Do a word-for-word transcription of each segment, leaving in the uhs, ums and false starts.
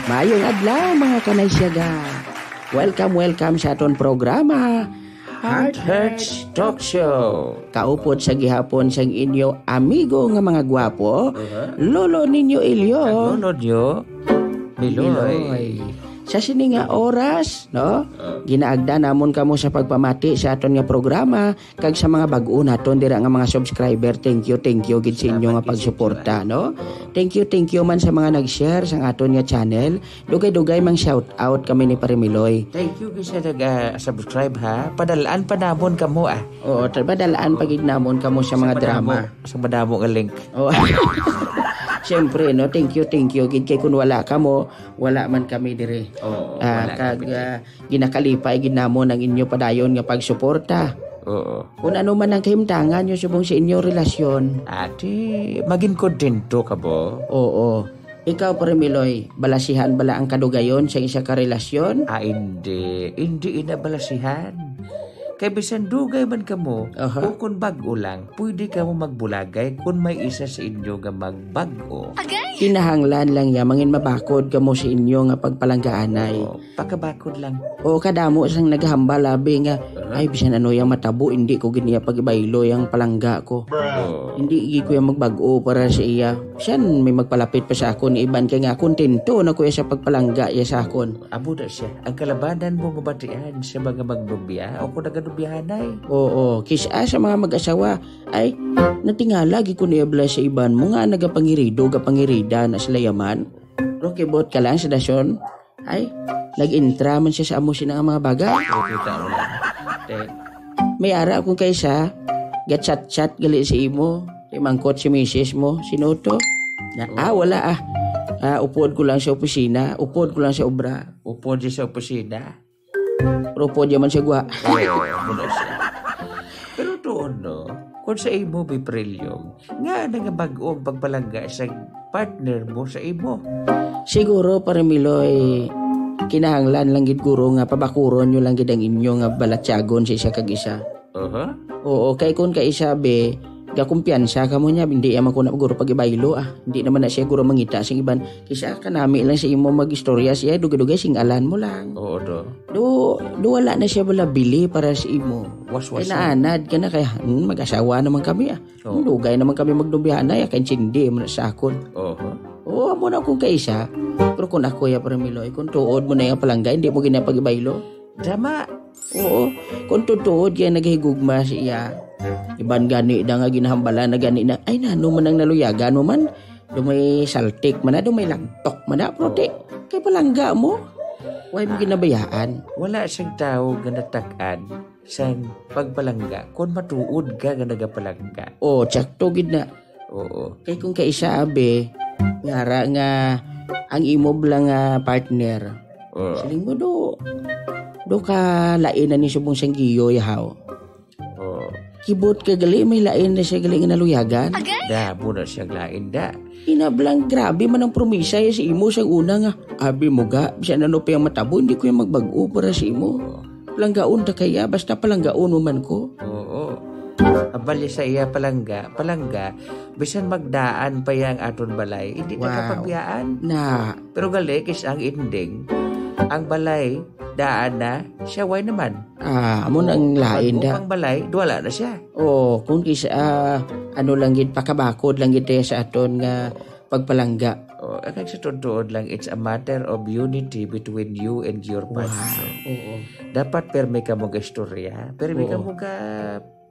Maayong adlaw, mga kanay siyaga. Welcome, welcome sa aton programa, Heart Hurts Talk Show. Kaupod sa gihapon sang inyo amigo nga mga gwapo, Uh-huh. Lolo ninyo Ilyo. Ang lolo nyo, Miloy. Miloy. Sa sini nga oras, no? Uh. Ginaagda namon kamo sa pagpamati sa aton nga programa, kag sa mga bag-o naton dira nga mga subscriber, thank you, thank you gid sa inyo nga Salamat gid sa inyo, pagsuporta, ah. No? Oo. Thank you, thank you man sa mga nag-share sang aton nga channel. Dugay-dugay mang shout out kami ni Pare Miloy. Thank you gid sa nag, ah, subscribe, ha. Padalaan pa namon kamo, ah. Oo, tra-, padalaan pa Oo. gid namon kamo sa Sa mga madamo, drama. sa madamo nga link. Oo. Siyempre, no, thank you, thank you gid kay kun wala kamo, wala man kami diri. Oo, Ah, wala kag, kami diri. ah, ginakalipay gid namon ang inyo padayon nga pagsuporta. Oo. Kun ano man ang kahimtangan nyo subong sa inyo relasyon. Ati, magin kontento ka ba? Oo. Ikaw, Pare Miloy, balasihan bala ang kadugayon sa isa ka relasyon? Ah, hindi. Hindi ina balasihan. Kay bisan dugay man kamo, Aha. o kun bag-o lang, pwede kamo magbulagay kun may isa sa inyo nga magbag-o. Agay! Kinahanglan lang ya mangin mabakod kamo sa inyo nga pagpalanggaanay. Oo, pakabakod lang. O kadamo sang naghambal abi nga, Aha. "Ay, bisan ano yang matabo, hindi ko gid niya pag-ibaylo yang palangga ko. Oo. Hindi gid ko yang magbag-o para sa iya. Bisan may magpalapit pa sa akon, iban kay nga kontento na ko iya sa pagpalangga iya sa akon." Amo na siya. Ang kalabanan mo mabatian sa mga magnobya o kung naganobyahanay. Oo, kis-a sa mga mag-asawa, ay, natingala gid ko niya bala sa iban mo nga nagapangirido, gapangirida na sila yaman. Pero kibot ka lang sa dason, ay, nag-intra man siya sa amo sina nga mga bagay. Kita mo lang. Te. May ara akong kaisa, gat-chat-chat gali sa imo. Kay mangkot si misis mo, sino to? Na, ah, wala ah. Ah, upod ko lang sa opisina, upod ko lang sa obra. Upod siya sa opisina? Pero upod yaman siya gwa. Oo, muna siya. Pero tuon, no? Kung sa imo, Biprilyong, nga na nga bag-o ang pagpalangga sa partner mo sa imo? Siguro, Pare Miloy, kinahanglan lang gid guro nga pabakuron nyo lang gid ang inyo nga balatyagon sa isa kag isa. Aha. Oo, kay kun kay isa, be, gakumpiyansa ka mo niya, hindi yaman ko na guro pag-ibaylo, ah. Hindi naman na siya guro mangita sing iban. Kisa kanami lang sa imo mag-istorya siya, dugay-dugay sing-alan mo lang. Oo, do. Do, do wala na siya wala bili para sa imo. Waswas Kay na. naanad ka na, kaya, hmm, mag-asawa naman kami, ah. Oo. Hmm, dugay naman kami magnubihanay, ah, kay intindi mo na sa akon. Oho. Oo, amo na kung kaisa. Pero kung ako, ya, Pare Miloy, kung tuod mo na yung palangga, hindi mo ginapag-ibaylo. Tama. Oo. Kung tutuod kaya naghigugma siya, iban gani na nga ginahambalan na gani na, "Ay, nano man ang naluyagan mo man? Do may saltik man na, do may lagtok man na, pero di, Oo. kay palangga mo. Why mo Ah. ginabayaan?" Wala siyang tao nga natak-an sang pagpalangga kung matuod ka nga nagapalangga. Oh, tsakto gid na. Oo. Kay kung kaisa, abi, ngara nga ang imo bala nga partner, Oo. siling mo, do, do ka lain na ni subong sang giyo, yahaw. Oo. Kibot ka gali, may lain na siya gali nga naluyagan. Agay! Da, muna siya lain, da. Ina bala, grabe man ang promisa ya sa imo sang una nga, abi mo ga, bisan ano pa yung matabo, hindi ko yung magbag-o para sa imo. Oo. Palanggaon ta kaya, basta palanggaon mo man ko. Oo. Abali sa iya palangga, palangga, bisan magdaan pa yang aton balay, hindi na Wow. kapagbiyaan. Na. Pero gali, kis ang ending, ang balay, daan na, siya way naman. Ah, amo na ang lain Pag da. upang balay, duwala na siya. Oh, kung kis, ah, ano lang gid, pakabakod lang gid tayo sa aton nga Oo. pagpalangga. Oh, ang sa tuod lang, it's a matter of unity between you and your Wow. partner. Oo. Dapat permi ka mo ga istorya, permi ka Oo. mo ga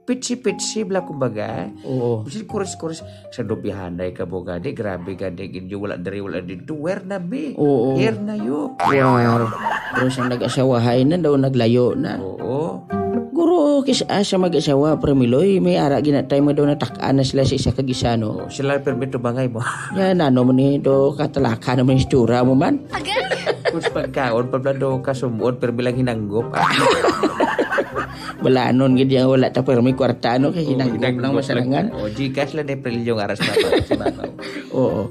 pitsi-pitsi, bla, kumbaga. Oo. Bisan kuris-kuris, sa lubihanay ka mo gani, grabe gani, inyo, wala diri, wala dito, where na mi? Oo. Here na you. Wow. Pero sa nag-asawahay na daw, naglayo na. Oo. Guro, kis-a sa mag-asawa, Pare Miloy, may ara ginatay mo daw natak-an na sila sa isa kag isa, no? Oh, sila permi tubangay mo. Yan, ano mo ni, do, katalaka naman yung itsura mo man. Agay! Kung sa pagkaon, pabla do ka sumuod, permi lang hinanggop. Balanon gid yan, wala ta permi kwarta, no? Kay Oh, hinanggop lang hinanggop lang. masalangan. Oh, Gcash lang, April yung aras na ba? Si Makaw. Oo.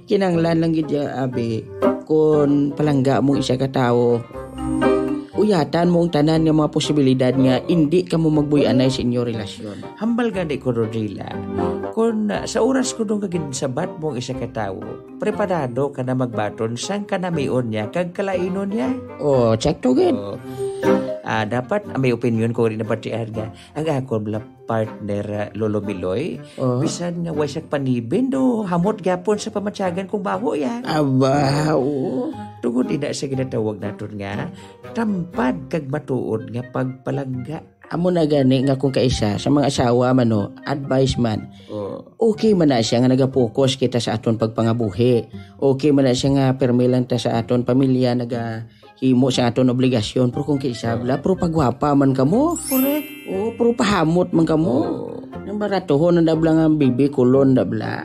Kinanglan lang gid ya, abi, kung palangga mong isa ka tawo, uyatan mo ang tanan nga mga posibilidad nga indi kamo magbuy-anay sa inyo relasyon. Hambal gani ko, Rodrila, kung, ah, sa oras ko nung nga ginsabat mo ang isa ka tawo, preparado ka na magbaton sang kanamion niya kag kalainon niya. Oh, tsakto gid. Oh. Ah, dapat, ah, may opinion ko rin nabatian nga ang ako bala partner, ah, Lolo Miloy, Oh. bisan nga way siya paniben, do hamot gyapon sa pamatyagan kung baho iya. Aba, oo. Tungod ina sa ginatawag naton nga tampad kag matuod nga pagpalangga. Amo na gani nga kung kaisa sa mga asawa man, no, advice man. Oh. Okay man na siya nga nagapokus kita sa aton pagpangabuhi. Okay man na siya nga permi lang ta sa aton pamilya nagahimo sa aton obligasyon. Pero kung kaisa, Oh. bala, pero pagwapa man kamo. Correct. Oo, pero pahamot man kamo. Oh. Nang baratuhon na bala nga bibi kulon na bala.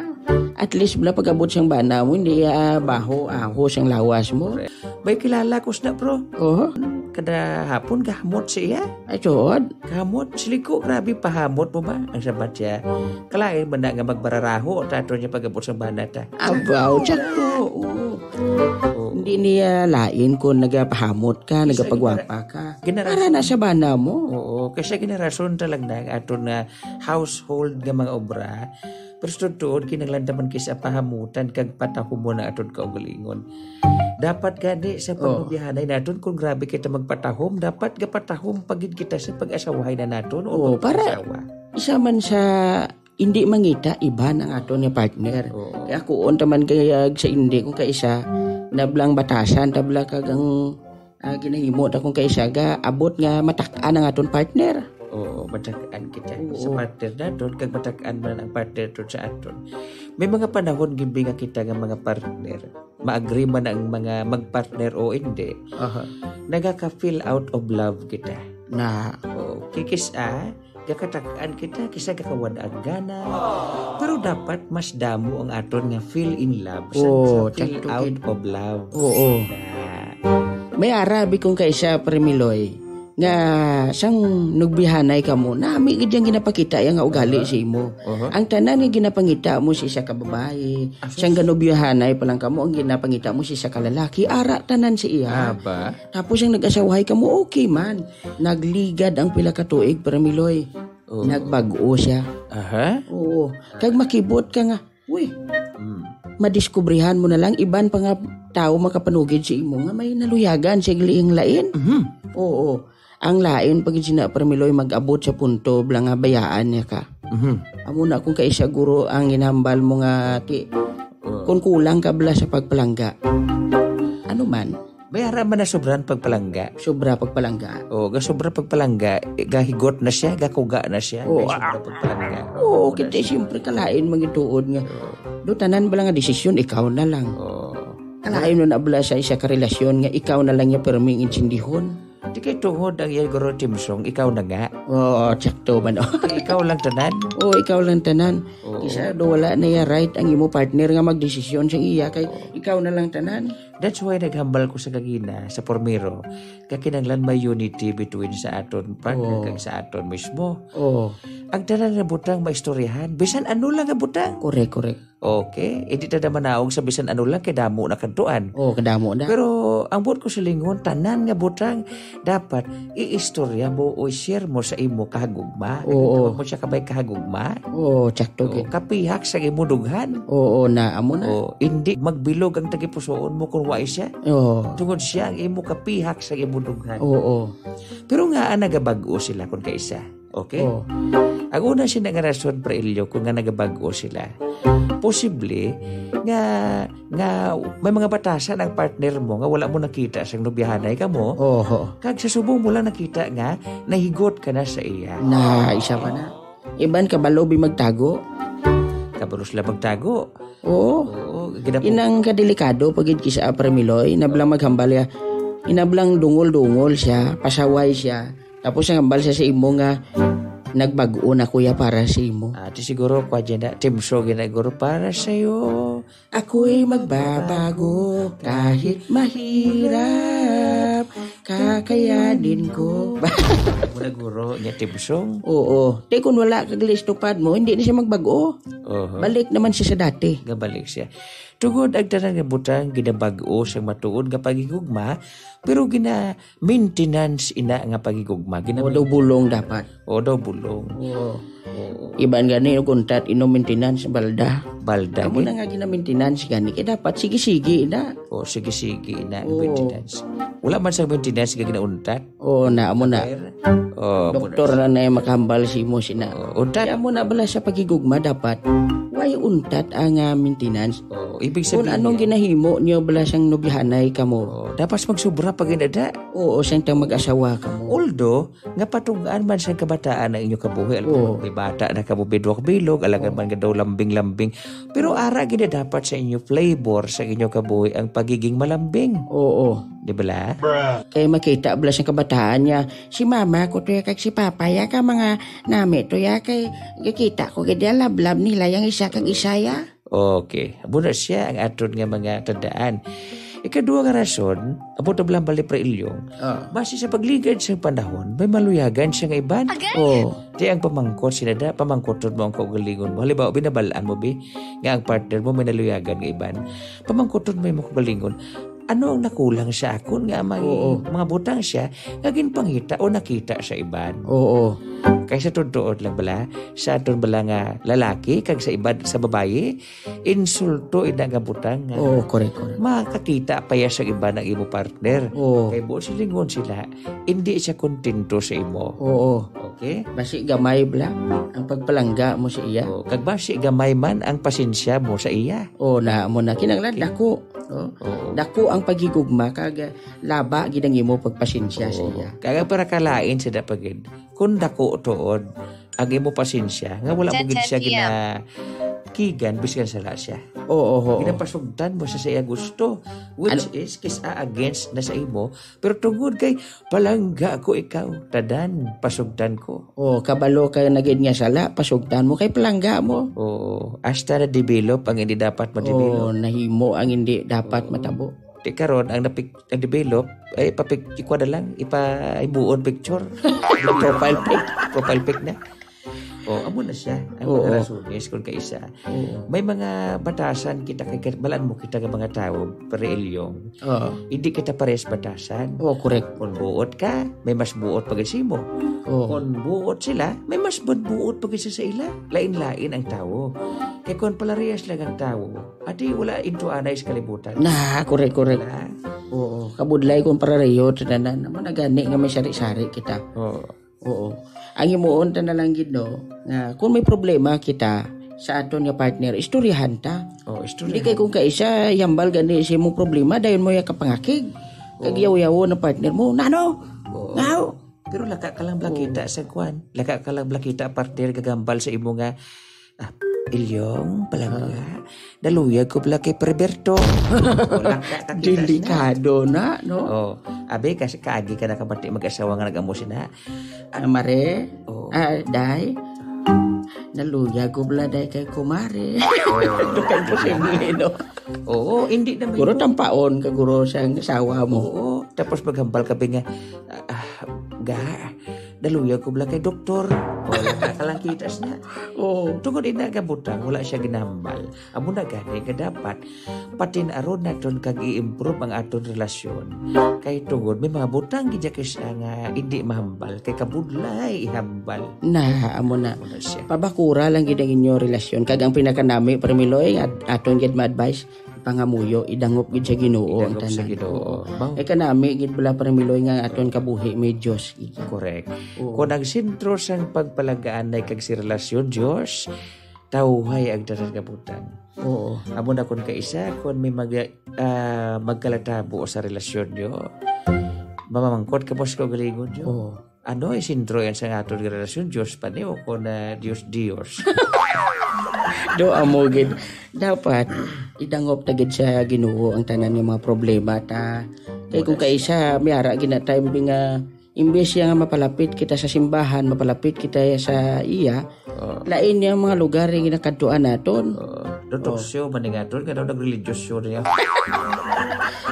At least bala pag-abot sang bana mo, hindi, ah, baho, ahos ang lawas mo. Correct. May kilala ko sina, bro. Oho. Kada hapon, gahamot siya. Ay, tuod? Gahamot. Siling ko, grabe, pahamot mo ba? Ang sabat siya, kalain man na nga magbararaho, tato niya pag-abot sa bana ta. Abaw, tsakto. Oo. Oo. Hindi niya lain kung nagapahamot ka, Isa nagapagwapa ka. genera-, Para na sa bana mo. Oo, kasi generason talaga na ang aton nga household nga mga obra. Pero sa tuod, kinahanglan naman kis-a pahamutan kag patahumon ang aton kaugalingon. Dapat gani sa Oh. pagbiyahanay naton, kung grabe kita magpatahom, dapat gapatahom pa gid kita sa pag-asawahay na naton o Oh, para pag-asawa. Isa man sa hindi mangita, iban ang aton nga partner. Oo. Kaya kuon ta man kay, ah, sa hindi kung kaisa, nablang batasan, tabla kag ang, ah, ginahimo ta kung kaisa, ga abot nga matak-an ang aton partner. Oo, matak-an kita. Oo. Sa partner naton, kag matak-an man ang partner naton sa aton. May mga panahon gid nga kita nga mga partner, ma-agree man ang mga mag-partner o hindi, Aha. nagaka-feel out of love kita. Na. Oo, kikis-a, gakatak-an kita, kisa gakawad-an gana. Pero dapat mas damo ang aton nga feel in love sa, Oo, sa feel tsakto out gid. of love. Oo. Na. May arabi kung kaisa, Premiloy, nga sang nagbihanay kamo, nami gid yang ginapakita yang nga ugali Aha. sa imo. Aha. Ang tanan nga ginapangita mo sa isa ka babayi, Ah, sang sus. ganubyohanay pa lang kamo, ang ginapangita mo sa isa ka lalaki, ara tanan sa iya. Ah, ba? Tapos ang nag-asawahay kamo, okay man. Nagligad ang pila ka tuig, Premiloy. Oo. Nagbag-o siya. Aha. Oo. Kag makibot ka nga, uy, Mm. madiskubrihan mo na lang, iban pa nga tao makapanugid sa imo nga may naluyagan sa iyang lain. Mhm. Oo. Ang lain pa gid sina, Premiloy, mag-abot sa punto bala nga bayaan niya ka. Mhm. Amo na kung kaisa guro ang ginhambal mo nga ti-, Oo. kung kulang ka bala sa pagpalangga. Ano man? May ara man na sobran pagpalangga. Sobra pagpalangga. O, ga sobra pagpalangga, eh, gahigot na siya, gakuga na siya, Oo, may sobra ah. pagpalangga. Oo, Amo na kita siya. siyempre kalain mangituod nga. Oo. Do tanan bala nga desisyon, ikaw na lang. Oo. Kalain na bala sa isa ka relasyon nga ikaw na lang niya permi ang intindihon. Di kay tungod ang iya guro Timsong, ikaw na nga. Oo, tsakto man, oh. Ikaw lang tanan. Oo, ikaw lang tanan. Oo. Kisa do wala na iya right ang imo partner nga magdesisyon sa iya kay Oo. ikaw na lang tanan. That's why naghambal ko sa gagina, sa pormero, nga kinahanglan may unity between sa aton partner Oo. kag sa aton mismo. Oo. Ang tanan nga butang maistoryahan, bisan ano lang nga butang. Correct, correct. Okay, hindi ta na manaog sa bisan ano lang kay damo na kadtuan. Oh, kadamo na. Pero ang buot ko silingon, tanan nga butang dapat iistorya mo o i-share mo sa imo kahagugma. Oo. Nagtawag mo siya kabay kahagugma. Oo, tsakto Oo, gid. Kapihak sa imo dughan. Oo, na, amo na. Oo, hindi magbilog ang tagipusoon mo kung wa siya. Oo. Tungod siya ang imo kapihak sa imo dughan. Oo. Pero nga, ah, nagabag-o sila kung kaisa. Okay? Oh. Ang una sina nga rason, Pre Elio, kung nga nagabag-o sila, posible nga, nga may mga batasan ang partner mo nga wala mo nakita sang nobyahanay kamo. Oho. Kag sa subong mo lang nakita nga nahigot ka na sa iya. Na, isa pa na. Iban kabalo bi magtago. Kabalo sila magtago. Oo. Oo, ginapo- Inang kadelikado pa gid kisa, Pre Miloy, inablang maghambal ya. Inablang dungol-dungol siya, pasaway siya. Tapos ang hambal siya sa imo nga, "Nagbag-o na, kuya, para sa imo." Ah, di siguro, kwa dyan na, Timso, ginaguro, "Para sa'yo, ako'y magbabago, kahit mahirap, kakayanin ko." Muna guro niya, Timso. Oo. Te, kung wala kag listopad mo, hindi na siya magbago. Oho. Balik naman siya sa dati. Gabalik siya. Tungod ang tanan nga butang ginabag-o sang matuod nga paghigugma, pero gina-maintenance ina nga paghigugma. O Gina- daw bulong dapat. O daw bulong. Oo. Oo. Iban gani og untat ino maintenance, balda. Balda Amo gid. Na nga gina-maintenance gani kay dapat sige-sige na. O sige-sige na ang Oo. Maintenance. Wala man sa maintenance nga ginauntat. Oo na, amo na. Pero, oh, Doktor muna. Na na makahambal si mo sina. Oo, untat. Kaya mo na bala sa paghigugma dapat way untat ang ah, maintenance. Oo, ibig Kung sabihin anong niya. Ginahimo niyo bala sang nobyahanay kamo. Oo, dapat magsubra pa ginada. Oo, siyang tang mag-asawa kamo. Although, nga patugaan man sa kabataan ang inyo kabuhi, alam Oo. Mo, may bata na kamo bidwak bilog, alangan Oo. Man nga daw lambing-lambing. Pero ara gid dapat sa inyo flavor sa inyo kabuhi ang pagiging malambing. Oo. Di bala? Kay makita bala sa kabataan niya, si mama ko to ya kag si papa ya ka mga nami to ya kay gakita ko gid ya lablab nila yang isa kag isa ya. Okay. Amo na siya ang aton nga mga tandaan. Ikadua nga rason, amo to bala ang bali pre Ilyong. Ah. Base sa pagligad sa panahon, may maluyagan siya nga iban. Again? Oh. Di ang pamangkot sila da, pamangkoton mo ang kaugalingon mo. Halimbawa, binabalaan mo, bi, nga ang partner mo may naluyagan nga iban. Pamangkoton mo yung kaugalingon. Ano ang nakulang sa akon nga may Oo. Mga butang siya nga ginpangita o nakita sa iban? Oo. Kay sa totoo lang bala, sa aton bala nga lalaki kag sa iban sa babayi, insulto ina nga butang nga Oo, correct, correct. Makakita pa ya sa iban ang imo partner. Oo. Kay buot silingon sila, hindi siya kontento sa imo. Oo. Okay? Basi gamay bala ang pagpalangga mo sa iya. Oo, kag basi gamay man ang pasensya mo sa iya. Oo, na mo na kinahanglan Okay. Dako. Oh. Oo. Dako ang paghigugma kag laba gid ang imo pagpasensya sa Oo. Iya. Kaya para kalain sa dapat gid. Kung dako tuod ang imo pasensya, nga wala mo gid siya ten ten P M. Ginakigan, biskan sala siya. Oo, oo. Ginapasugtan mo siya sa iya gusto, which Ano? Is kis-a against na sa imo, pero tungod kay palangga ko ikaw, tanan, pasugtan ko. Oh, kabalo ka na gid nga sala, pasugtan mo kay palangga mo. Oo, hasta na-develop ang hindi dapat ma-develop. Oh, nahimo ang hindi dapat Oo. Matabo. Di karon, ang napik-, ang develop, ay papik-, ikwa na lang, ipa-, ibuon picture. Profile pic, profile pic na. Oh, amo na siya. Ang Oo. Mga rasones kung kaisa. Oo. May mga batasan kita kay, kay balaan mo kita nga mga tawo, pre Ilyong. Oo. Hindi kita pares batasan. Oh, correct. Kung buot ka, may mas buot pa gid sa imo. Oo. Kung buot sila, may mas buot pa gid sa ila. Lain-lain ang tawo. Kay kung palariyas lang ang tawo, ati wala intuanay sa kalibutan. Na, correct, correct. Wala. Oo, kabudlay kung pararayot, tanan. Amo na gani nga may sari-sari kita. Oo. Oo. Ang himuon ta na lang gid, no, nga kung may problema kita sa aton nga partner, istoryahan ta. Oh, istoryahan. Hindi kay kung kaisa, ihambal gani sa imong problema, dayon mo ya kapangakig. Kag Oo. Yaw-yawo ng partner mo, "Nano? Oo. Ngaw?" Pero laka ka lang bala Oo. Kita sa kwan. Laka ka lang bala kita, partner, gagambal sa imo nga, "Ah, Ilyong, palangga. Ah. Naluyag ko bala kay Perberto." O, laka ka kita sa Delikado na, no? Oh, abi, kasi kaagi ka na kabati mag-asawa nga nag-amo sina. Ah, mare? Oo. Ah, day? Naluyag ko bala, day, kay kumare. Oo. Dukay po sa inyo, no? Oo, hindi na may Guro tampaon ka, guro, sa asawa mo. Oo, tapos maghambal ka, bi, nga, ah, ah, ga, naluyag ko bala kay doktor. O, laka ka lang kita sa niya. Oo. Tungod ina nga butang, wala siya ginahambal. Amo na gani nga dapat patin-aron naton kag i-improve ang aton relasyon. Kay tungod may mga butang gid kay siya nga hindi mahambal, kay kabudlay ihambal. Na, amo na. Amo na siya. Pabakura lang gid ang inyo relasyon. Kag ang pinakanami, Premiloy, at aton gid ma-advise, pangamuyo, idangop gid sa Ginoo ang Idangop sa tanan. Ginoo. Oo. Baw. Kay kanami gid bala, Premiloy, nga aton kabuhi may Dios gid. Correct. Oo. Kung ang sentro sang pagpalagaanay kag si relasyon, Dios, tawhay ang tanan nga butang. Oo. Amo na kun kaisa, kun may mag-, ah, magkalatabo sa relasyon nyo, mamamangkot ka mo sa kaugalingon nyo. Oo. Ano, isentro yan sa aton nga relasyon? Dios pa ni o kun, ah, Dios, Dios? Do, amo gid. Dapat, idangop ta gid sa Ginoo ang tanan nga mga problema ta. Kay kung Yes. Kaisa, may ara gid na time nga imbes siya nga mapalapit kita sa simbahan, mapalapit kita sa iya, Oo. Lain niya ang mga lugar nga ginakadtuan naton. Oo. Doon Oh. Talk show, maningaton, nga daw nagreligious show niya.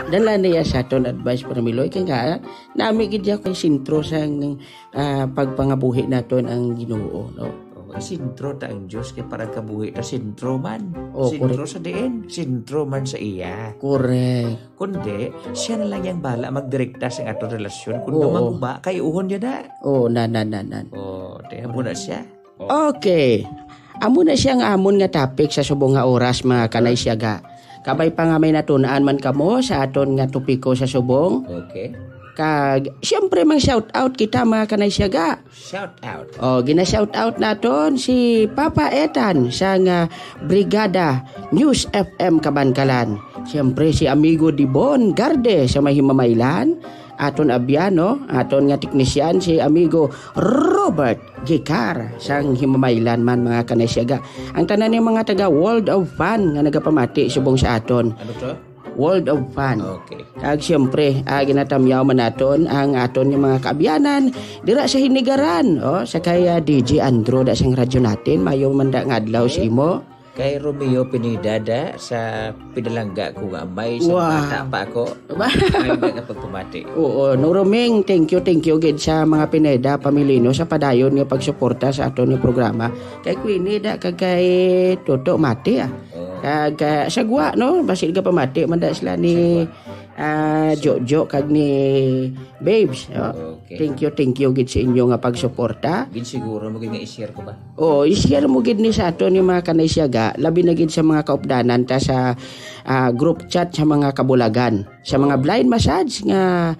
Dala niya sa aton advice, Premiloy, kay nga, nami gid niya kay sentro sang, ah, pagpangabuhi naton ang Ginoo, no? Sentro ta ang Diyos, kay para kabuhi ta sentro man. Oh, sentro correct. Sa diin, sentro man sa iya. Correct. Kundi, siya na lang yang bala magdirekta sa aton relasyon. Kung Oo. Dumaguba, kay uhon niya na. Oo, na, na, na, na. Oh, te, amo na siya. Oh. Okay. Amo na siya ang amon nga topic sa subong nga oras, mga kanay siyaga. Kabay pa nga may natun-an man kamo sa aton nga topiko sa subong. Okay. Kag, siyempre, mang shout out kita, mga kanay siyaga. Shout out. Oh, gina-shout out naton si Papa Etan sa nga Brigada News F M Kabankalan. Siyempre, si Amigo Dibon Garde sa may Himamaylan. Aton abyan, no? Aton nga teknisyan, si Amigo Robert Gicar sang Himamaylan man, mga kanay siyaga. Ang tanan ni mga taga World of Fun nga nagapamati subong sa aton. Ano to? World of Fun. Okay. Kag siyempre, ah, ginatamyaw man naton ang aton nga mga kaabyanan dira sa Hinigaran, oh, sa kay, ah, D J Andro da sang radyo natin. Mayo man da nga adlaw sa imo. Kay Romeo Pineda da sa pinalangga ko nga amay sa Wow. Bata pa ako. Ba? Ay, na nga pagpamati. Oo, no, Roming, thank you, thank you gid sa mga Pineda pamilino sa padayon nga pagsuporta sa aton nga programa. Kay Queenie da kag kay Toto Mati, ah. Oo. Kag, ah, sagwa, no? Basi nagapamati man da sila ni, Sagwa. ah, Jojo kag ni Babes, oh. Okay. Thank you, thank you gid sa inyo nga pagsuporta. Gid siguro mo gid nga i-share ko ba? Oo, i-share mo gid ni sa aton ni mga kanay siyaga, labi na gid sa mga kaupdanan ta sa, ah, group chat sa mga kabulagan, sa mga blind massage nga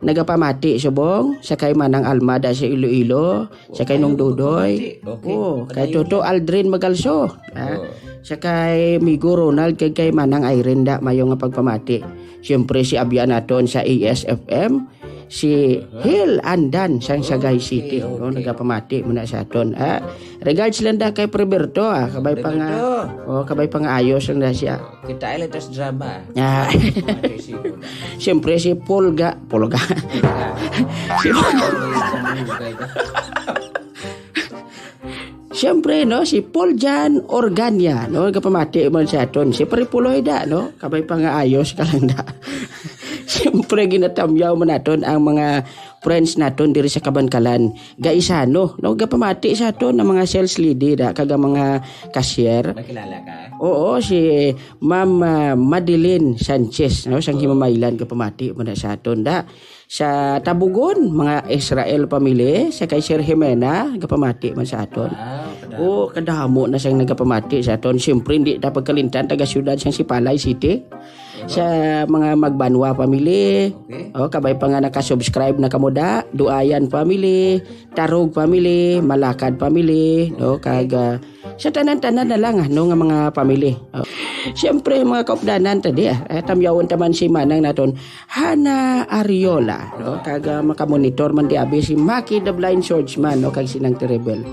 nagapamati subong sa kay Manang Almada sa Iloilo, sa kay Nung Dudoy. Okay. Oo, kay Padayon. Toto Aldrin Magalso, ah, Oo. sa kay Migo Ronald, kay, kay Manang Irene da, mayo nga pagpamati. Siyempre, si abyan naton sa A S F M, si Hil Andan sang Sagay Okay, City, no, okay. Nagapamati mo na sa aton. Ah, regards lang da kay Preberto, ah, kabay pa nga, Preberto. Oh, kabay pa nga ayos lang na siya. Kita ay lang tas drama. Ah. Mga kaisipan na. Siyempre, si Polga, Polga. Polga. Si Polga. Siyempre, no, si Paul Jan Organia, no, nagapamati man sa aton. Si Pare Puloy da, no, kabay pa nga ayos ka lang da. Siyempre, ginatamyaw man naton ang mga friends naton diri sa Kabankalan. Gaisano, no, gapamati sa aton ang mga sales lady da, kag ang mga cashier. Nakilala ka? Oo, si Ma'am, ah, Madeline Sanchez, no, sang Himamaylan, gapamati man na sa aton da. Sa Tabugon, mga Israel family, sa kay Sir Jimena, gapamati man sa aton. Wow, kadamo. Oo, kadamo na sang nagapamati sa aton. Siyempre, hindi ta pagkalintan, taga siyudad sang Sipalay City. Sa mga Magbanwa family, Okay. oh, kabay pa nga nakasubscribe na kamo da, Duayan family, Tarog family, Malakad family, no, Okay. kag, ah, sa tanan-tanan na lang, ah, no, nga mga family. Oh. Siyempre, mga kaupdanan ta di, ah, eh, tamyawon ta man si Manang naton, Hana Ariola, no, kag, ah, makamonitor man di abi si Maki the Blind Swordsman, no, kag si Nang Terrible.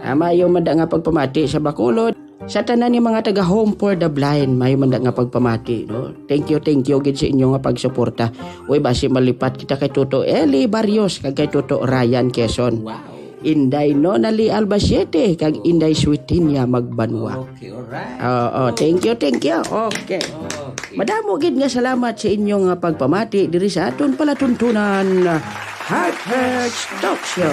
Ah, maayo man da nga pagpamati sa Bacolod. Sa tanan ni mga taga Home for the Blind, maayo man da nga pagpamati, no? Thank you, thank you gid sa inyo nga pagsuporta. Uy, basi malipat kita kay Toto Eli Barrios kag kay Toto Ryan Quezon. Wow. Inday Nona Lee Albacete kag Inday Sweetinia Magbanwa. Okay, alright. Oo, thank you, thank you. Okay. Okay. Madamo gid nga salamat sa inyo nga pagpamati diri sa aton palatuntunan, Heart Hurts Talk Show.